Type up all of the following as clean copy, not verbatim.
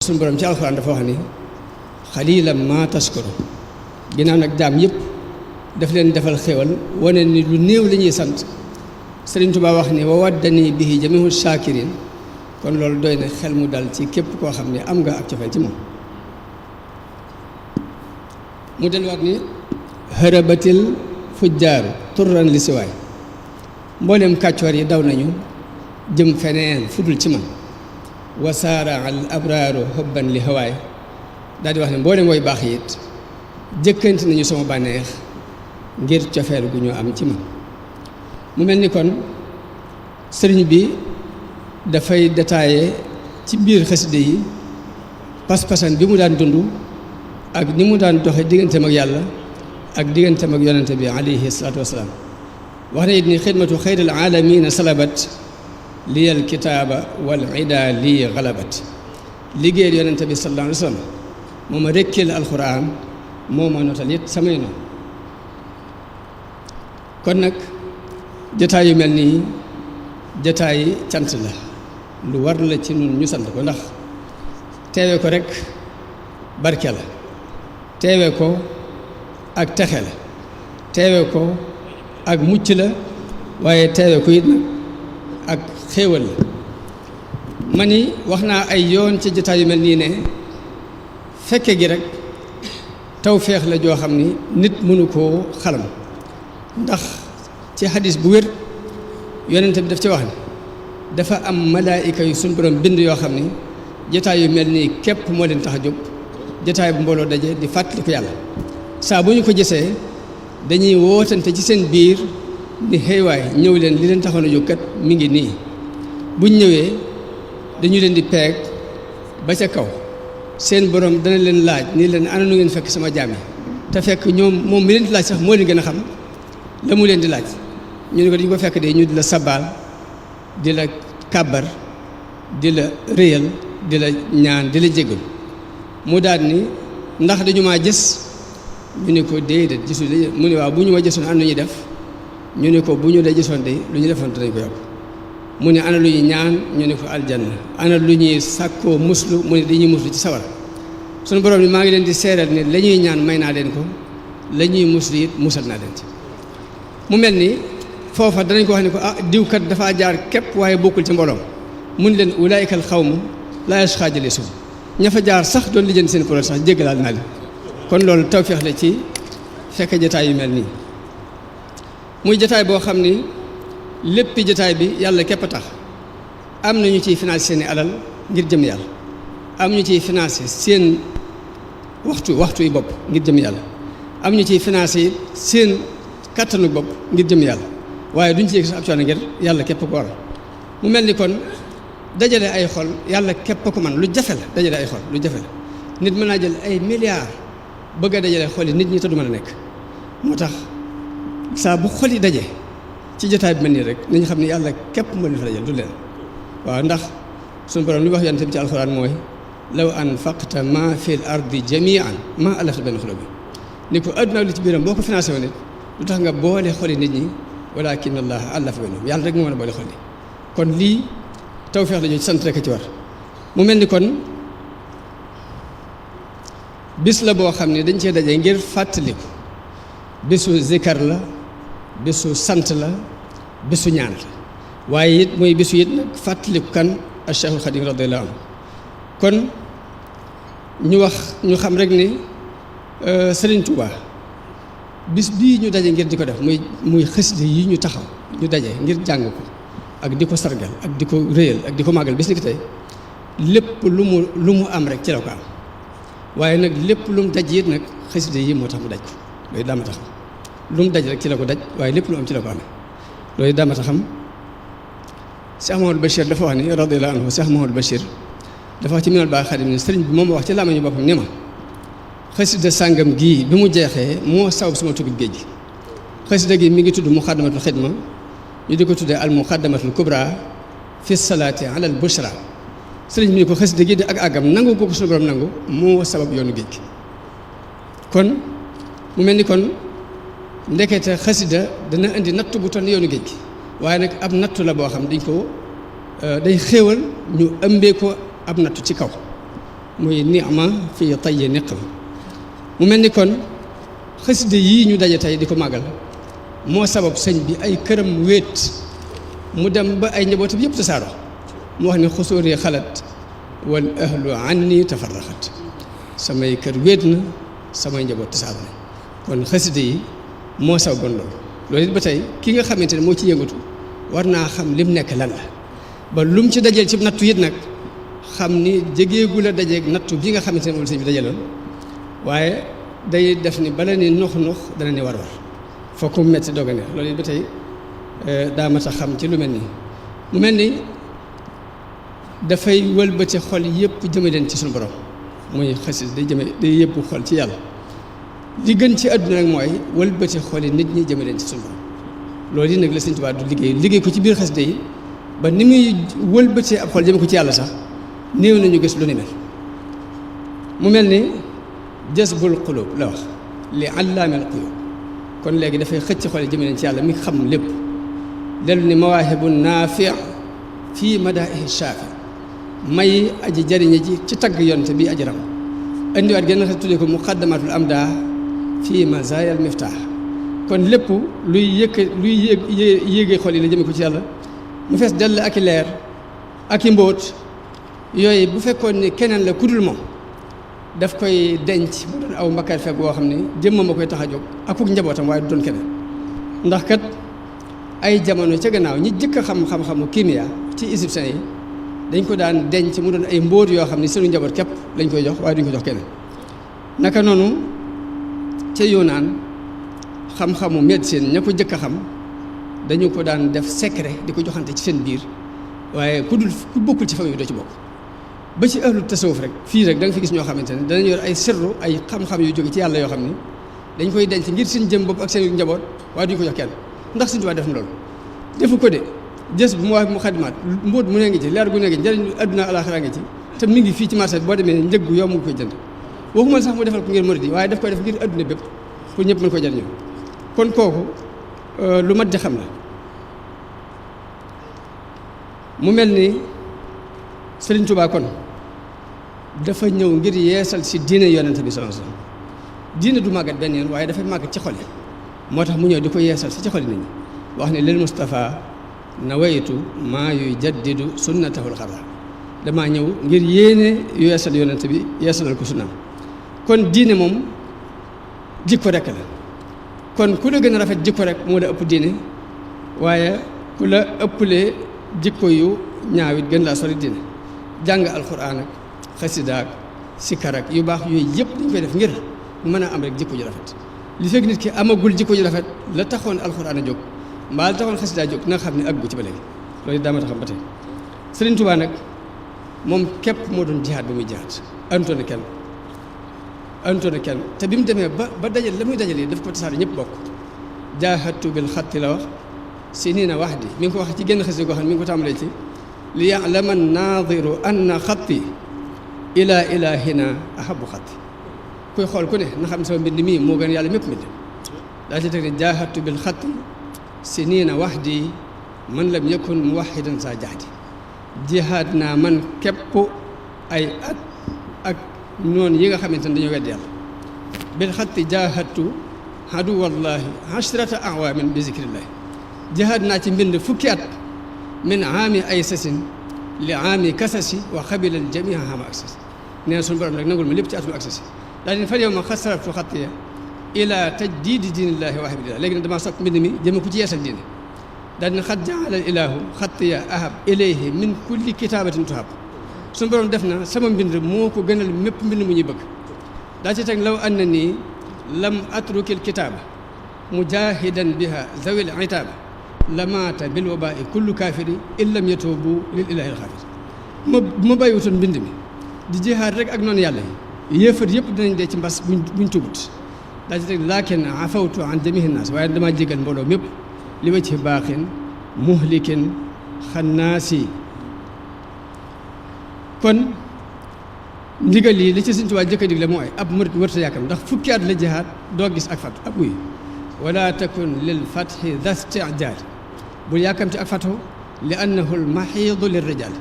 suñu borom ci alxuraan dafa wax ni xaliilan maa tashkuru ginnaaw nag jaam yëpp daf leen defal xéwal wane ni lu néew la ñuy sant Serigne Touba wax ni wa waddani bihi jamihu shakirin kon loolu doy na xel mu dal ci képp koo xam ne am nga ak cofeel ci moom mu delluwaat ni hërabatil fujjaaru turran li siwaay mboolem kàccoor yi daw nañu jëm feneen fudul ci man wasaara al abraaru hubban li hawaay daal di wax ne mboolem way baax yi it jëkkanti nañu sama bànneex ngir cofeel gu ñu am ci man mu mel ni kon sëriñ bi dafay détaillé ci biir xaside yi pas-pasan bi mu daan dund ak ni mu daan doxe digganteem ak yàlla ak digganteem ak yonente bi alayhi salaatu wasalaam wax na it ni xidmatu xayril aalamiina salabat liyal kitaaba wal ida lii galabat liggéeyal yonente bi sallallahu alayhi wa sallam moo ma rekkil alquran moo ma notal it samay noonu kon nag jataay yu mel nii jataay cant la lu war la ci nun ñu sant ko ndax teewe ko rek barke la teewe ko ak texe la teewe ko ak mucc la waaye teewe ko it nag ak xéewal la ma ni wax naa ay yoon ci jataay yu mel nii ne fekke gi rek tawféex la joo xam ni nit mënu koo xalam ndax ci xadis bu wér yonente bi daf ci wax ni dafa am malaayika yu suñu borom bind yoo xam ni jataay yu mel nii képp moo leen tax a jóg jataay bu mbooloo daje di fàttali ko yàlla saa bu ñu ko gisee dañuy wootante ci seen biir ni xëywaay ñëw leen li leen taxoon a jóg kat mi ngi nii buñ ñëwee dañu leen di peeg ba ca kaw seen borom dana leen laaj nii leen ana nu ngeen fekk sama jaam yi te fekk ñoom moom mi leen di laaj sax moo leen gën a xam la mu leen di laaj ñu ne ko dañu ko fekk de ñu di la sabaal di la kàbbar di la réyal di la ñaan di la jégal mu daal ni ndax dañu maa gis ñu ne ko déedéet gisul mu ne waaw bu ñu ma gisoon am na ñuy def ñu ne ko bu ñu dee gisoon de lu ñu defoon danañ ko yokk mu ne ana lu ñuy ñaan ñu ne ko aljanna ana lu ñuy sàkkoo muslu mu ne dañuy muslu ci sawara sunu borom ni maa ngi leen di seeral ne la ñuy ñaan may naa leen ko la ñuy muslu it musal naa leen ci mu mel ni foofa danañ ko wax ne ko ah diw kat dafaa jaar képp waaye bokkul ci mbooloom mu ne leen ulaayikal xawmu laa yashqaa jaliisuhum ña fa jaar sax doon lijjanti seen problème sax jéggalaal naa leen kon loolu tawfeex la ci fekk jataay yu mel nii muy jataay boo xam ni léppi jataay bi yàlla képp a tax am na ñu ciy financé seen i alal ngir jëm yàlla am ñu ciy financé seen waxtu yi bopp ngir jëm yàlla am ñu ciy financé seen kattanu bopp ngir jëm yàlla waaye duñ ci yëg sax ab coono ngir yàlla képp ko waral mu mel ni kon dajale ay xol yàlla képp ko man lu jafe la dajale ay xol lu jafe la nit mën naa jël ay milliards bëgg a dajale xol yi nit ñi te du mën a nekk moo tax saa bu xol yi daje ci jotaay bi mel nii rek nañu xam ne yàlla képp moo leen fa dajal du leen waaw ndax suñu borom li wax yonent bi ci alxuraan mooy law anfaqta ma fil ardi jamian ma alafta benn xolo bi ni ko adduna li ci biiram boo ko financé woon nit lu tax nga boole xoli nit ñi walakin allah allafa baynahum yàlla rek moo mën a boole xol yi kon lii tawfeex la ñu sant rek ci war mu mel ni kon bis la boo xam ne dañ cee daje ngir fàttaliku bisu zikar la bisu sant la bisu ñaan la waaye it mooy bisu it nag fàttaliku kan al Cheikhul Xadim radiyallahu anhu kon ñu xam rek ni Serigne Touba bis bii ñu daje ngir di ko def muy xasida yi ñu taxaw ñu daje ngir jàng ko ak di ko sargal ak di ko réyal ak di ko màggal bis ni ki tey lépp lu mu am rek ci la ko am waaye nag lépp lu mu daj it nag xasida yi moo tax mu daj ko loolu daa ma tax lu mu daj rek ci la ko daj waaye lépp lu am ci la ko amee loolu daa ma tax xam Cheikh Mahamadou Bachir dafa wax ni radiyallahu anhu Cheikh Mahamadou Bachir dafa wax ci minal baa xadim ni sëriñ bi moom wax ci làmmiñu boppam ni ma xasida sàngam gii bi mu jeexee moo sabab suma tukki géej gi xasida gi mi ngi tudd muqaddamatul xidma ñu di ko tuddee al muqaddamatul kubra fi salaati ala al bushra sëriñ bi ni ko xasida gi di ak àggam nangu ko suñu borom nangu moo sabab yoonu géej gi kon mu mel ni kon ndekete xasida dana indi natt bu toll yoonu géej gi waaye nag ab nattu la boo xam dañ ko day xéewal ñu ëmbee ko ab nattu ci kaw muy ni'ma fii tayyi niqma. mu mel ni kon xasida yii ñu daje tey di ko màggal moo sabab sëñ bi ay këram wéet mu dem ba ay njabootam yëpp tasaaroo mu wax ne xusóori xalat wal ahlu anni tafarraxat samay kër wéet na samay njaboot tasaaroo na kon xasida yi moo sababoon loolu it ba tey ki nga xamante ne moo ci yëngatu war naa xam lim nekk lan la ba lum ci dajeel ci nattu it nag xam ni jegeegu la dajeeg nattu bi nga xamante ne moom sëñ bi dajaloon waaye day def ni bala ni nux dana ni war fokk mu metti doog a neex loolu it ba tey daa mat a xam ci lu mel nii mu mel ni dafay wëlbati xol yëpp jëme leen ci suñu borom muy xasis day yëpp xol ci yàlla li gën ci àdduna nag mooy wëlbati xol yi nit ñi jëme leen ci suñu borom loolu yi nag la Sëñ Tuubaa du liggéey ko ci biir xasida yi ba ni muy wëlbatee ab xol jëme ko ci yàlla sax néew nañu gis lu ni mel mu mel ni jazbul qulub la wax li allaamil qulub kon léegi dafay xëcc xol yi jëme leen ci yàlla mi xam lépp dellu ni mawaahibu naafi fii madaa'ihi shaafi may aji jariñe ji ci tagg yonte bi aji ram indiwaat gën a tuddee ko muqaddamatul amdaa fii mazaayal miftaax kon lépp luy yéege xol yi la jëme ko ci yàlla mu fees dell ak i leer ak i mbóot yooyu bu fekkoon ni keneen la kudul moom daf koy denc mu doon aw mbakkaat fekk boo xam ne jëmmam a koy tax a jóg akuk njabootam waaye du doon keneen ndax kat ay jamono ca gannaaw ñi jëkk a xam-xamu kimia ci égyptiens yi dañ ko daan denc mu doon ay mbóot yoo xam ne seenu njaboot képp lañ koy jox waaye duñ ko jox keneen naka noonu ca Yunaan xam-xamu médecine ña ko jëkk a xam dañu ko daan def secret di ko joxante ci seen biir waaye ku bokkul ci famille bi doo ci bokk ba ci ahlu tasawuf rek fii rek da nga fi gis ñoo xamante ne danañ yor ay sirru ay xam-xam yu jóge ci yàlla yoo xam ne dañ koy denc ngir seen jëm bopp ak seen njaboot waaye duñ ko jox kenn ndax Sëñ Tuubaa def na loolu defu ko de jës bu mu wax mu xadimaat mbóot mu ne ngi ci leer gu ne ngi ci njëriñ adduna alaxira ngi ci te mi ngi fii ci marché bi boo demee njëg gu yomb nga koy jënd waxuma sax mu defal ko ngir murid yi waaye daf koy def ngir adduna bépp pour ñëpp mën ko jëriñoo kon kooku lu mat di xam la mu mel ni Serigne Touba kon dafa ñëw ngir yeesal si diine yonent bi sallallahu alayhi wasallam diine du màggat benn yoon waaye dafay màggat ci xol yi moo tax mu ñëw di ko yeesal si ci xol yi nit ñi wax ne lil Mustafa nawaytu maa yuy jaddidu sunnatahul xarra damaa ñëw ngir yéene yeesal yonent bi yeesalal ko sunnaam kon diine moom jikko rek la kon ku la gën a rafet jikko rek moo la ëpp diine waaye ku la ëppalee jikko yu ñaawit gën laa sori diine jàng alxuraan ak xasida ak sikkar ak yu baax yooyu yëpp dañ koy def ngir mën a am rek jikko ju rafet li fekk nit ki amagul jikko ju rafet la taxoon alxuraan a jóg mbaa la taxoon xasida jóg na nga xam ne àggu ci ba léegi loolu daa ma taxam ba tey Sëriñ Tuubaa nag moom képp moo doon jihaad ba muy jihaad antoona kenn te bi mu demee ba dajal la muy dajal yi daf ko tasaare ñëpp bokk jaahadtu bil xatti la wax sinina wahdi mi ngi ko wax ci génn xasida goo xam ne mi ngi ko tàmbalee ci li ya'lama naadiru anna xatti ila ilahina ahabu xatti kuy xool ku ne na xam ne sama mbind mii moo gën yàlla mépp mbind daa ci teg ne jaahadtu bil xatti sinina wahdi man lam yakun muwahidan sa jahdi jihaad naa man képp ay at ak noonu yi nga xamante ne dañoo wedd yàlla bil xatti jaahadtu aduwallahi ashrata awaamin bi zikrillahi jihaad naa ci mbind fukki at min aami ay sasin li aami kasasi wa xabilal jamia ama aksasi nee na suñu borom rek nangul ma lépp ci atum aksasi daa din fal yow ma xasaratu xattiya ila tajdiidi diinillahi wa habilillah léegi nag damaa sopp mbind mi jëme ko ci yeesal diine daa dina xat jaala ilahu xattiya ahab ilayhi min kulli kitaabatin tuhab suñu borom def na sama mbind moo ko gënal mépp mbind mu ñuy bëgg daa ci teg law an na nii lam atrukil kitaaba mujahidan biha zawil itaaba lamaata bil wabaa'i kullu kaafiri in lam yatuubu lil ilaahi alxaafir ma bàyyiwutoon mbind mi di jihaad rek ak noonu yàlla yi yéefar yëpp dinañ dee ci mbas buñ tubut daa ci teg laakin afawtu an jamihi naas waaye damaa jégal mbooloo mépp li ma ci baaxin muhlikin xannaasi kon ndigal yi li ci Sëñ Tuubaa jëkk a digle mooy ab murit wërta yàkkam ndax fukki at la jihaad doo gis ak fatu ab wuy wala takun lil fathi da stijaal bul yàkkamti ak fatu li annahu l maxiidu lir rijaal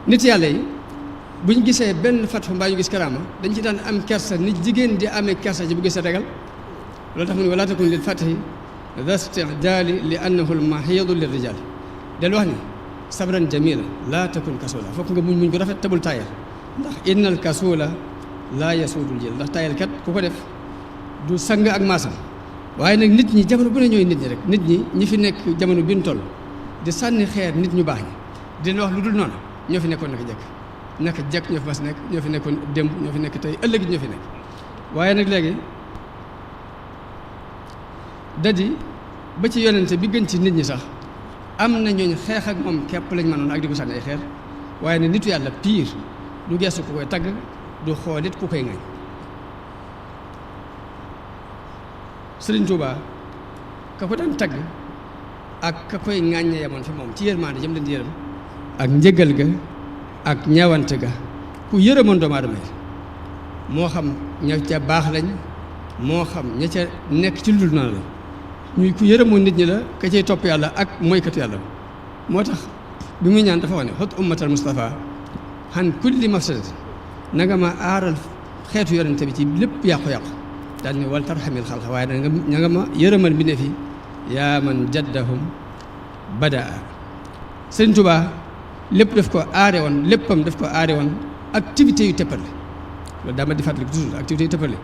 nit yàlla yi bu ñu gisee benn fatfu mbaa ñu gis karaama dañ ci daan am kersa ni jigéen di amee kersa ci bu gisee regal loolu tax mu ne wala takun lil fatahi dha isti'jali li annahu al mahidu lir rijal del wax ni sabran jamila laa takun kasula fokk nga muñ ko rafet tabul taayal ndax innal kasula laa yasuudul jël ndax taayal kat ku ko def du sang ak maasam waaye nag nit ñi jamono bu ne ñooy nit ñi rek nit ñi fi nekk jamono bi ñu toll di sànni xeer nit ñu baax ñi dina wax lu dul noonu ñoo fi nekkoon naka jekk ñoo fi mas nekk ñoo fi nekkoon démb ñoo fi nekk tey ëllëg ñoo fi nekk waaye nag léegi dadi ba ci yonente bi gën ci nit ñi sax am na ñooñ xeex ak moom képp lañ mënoon ak di ko sànni ay xeer waaye ne nitu yàlla piir du geesu ku koy tagg du xoolit ku koy ŋañ Serigne Touba ka ko daan tagg ak ka koy ŋàññe yemoon fi moom ci yërmaande jëm leen di yërëm ak njëgal ga ak ñawante ga ku yërëmoon doomu aadama yi moo xam ña ca baax lañ moo xam ña ca nekk ci lu dul noonu la ñuy ku yërëmoon nit ñi la ka cay topp yàlla ak moykatu yàlla moo tax bi muy ñaan dafa wax ne xot ummatal Mustafa xan kulli mafsadat na nga ma aaral xeetu yonente bi ci lépp yàqu-yàqu daal ni wal tarxamil xalqa waaye nag ña nga ma yërëmal bi ne fi yaa man jaddahum badaa Sëriñ Tuubaa lépp daf ko aare woon léppam daf ko aare woon activités yu tëppale loolu daa ma di fàttali toujours activités yu tëppale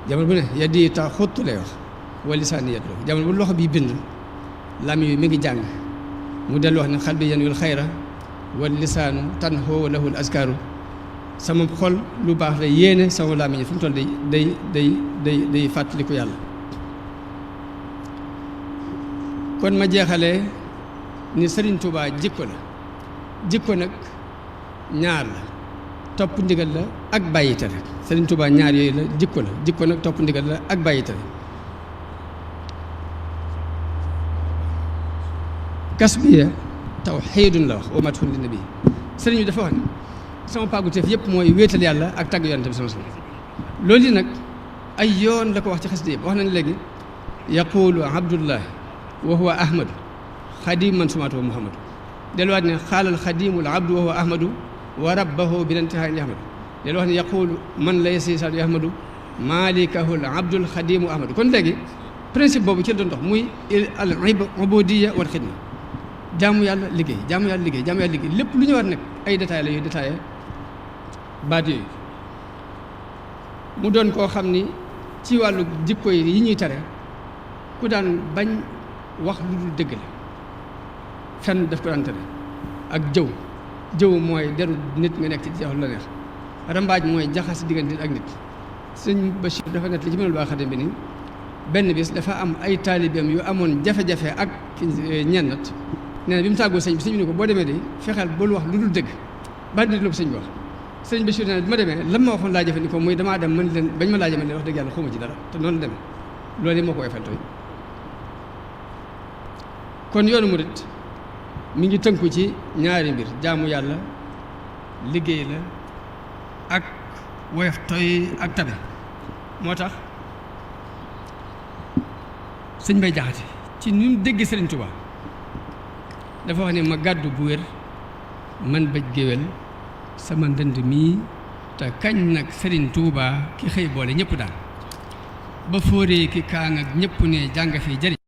jamono bu ne yaddi ta xuttu lay wax wa lisaani yatlu jamono bu loxo bi bind lam yu mi ngi jàng mu dellu wax ne xal bi yanwil xayra wal lisaanu tanxoo lahul askaaru sama xol lu baax la yéene sama làmmiñ fu mu toll day fàttaliku yàlla kon ma jeexalee ni Serigne Touba jikko la jikko nag ñaar la topp ndigal la ak bàyyi tere Serigne Touba ñaar yooyu la jikko nag topp ndigal la ak bàyyi tere kasbiya tawxiidun la wax wa madxun li nabi Serigne bi dafa wax ne sama pàgguteef yëpp mooy wéetal yàlla ak tàgg yonent bi sama sama loolu yi nag ay yoon la ko wax ci xasida yëpp wax nañ léegi yaqulu abdullah wa huwa ahmadu xadim man sumaatu wa muhammadu delluwaat ne xaalal xadimul abdu wa huwa ahmadu wa rabbahu bil intihaai ahmadu delluwaat ne yaqulu man lay siisaatu ahmadu maalikahul abdul xadimu ahmadu kon léegi principe boobu ci la doon dox muy al ubudiya wal xidma jaamu yàlla liggéey lépp lu ñu war nag ay détails la yooyu détaillé baat yooyu mu doon koo xam ni ci wàllu jikko yi ñuy tere ku daan bañ wax lu dul dëgg la fenn daf ko daan tere ak jëw mooy deru nit nga nekk ci jox la neex rambaaj mooy jaxas diggante ak nit sëñ Bachir dafa nekk li ci mënul baa xatam bi ni benn bis dafa am ay taalibeem yu amoon jafe-jafe ak ñennat nee na bi mu tàggoo sëñ bi ni ko boo demee de fexeel bul wax lu dul dëgg ba nit la ko sëñ bi wax sëñ Bachir nee na bi ma demee lan ma waxoon laa jëfandikoo muy damaa dem mën leen bañ ma laajee man leen wax dëgg yàlla xawma ci dara te noonu la demee loolu yi moo ko woyofal tooy kon yoonu murit mi ngi tënku ci ñaari mbir jaamu yàlla liggéey la ak woyof toy ak tabe moo tax sëñ Bay Jaxate ci ni mu dégg Sëriñ Tuubaa dafa wax ne ma gàddu bu wér man bëj géwél sama ndënd mii te kañ nag Sëriñ Tuubaa ki xëy boole ñëpp daal ba fóoree ki kaa nga ñëpp ne jàng fi jëriñ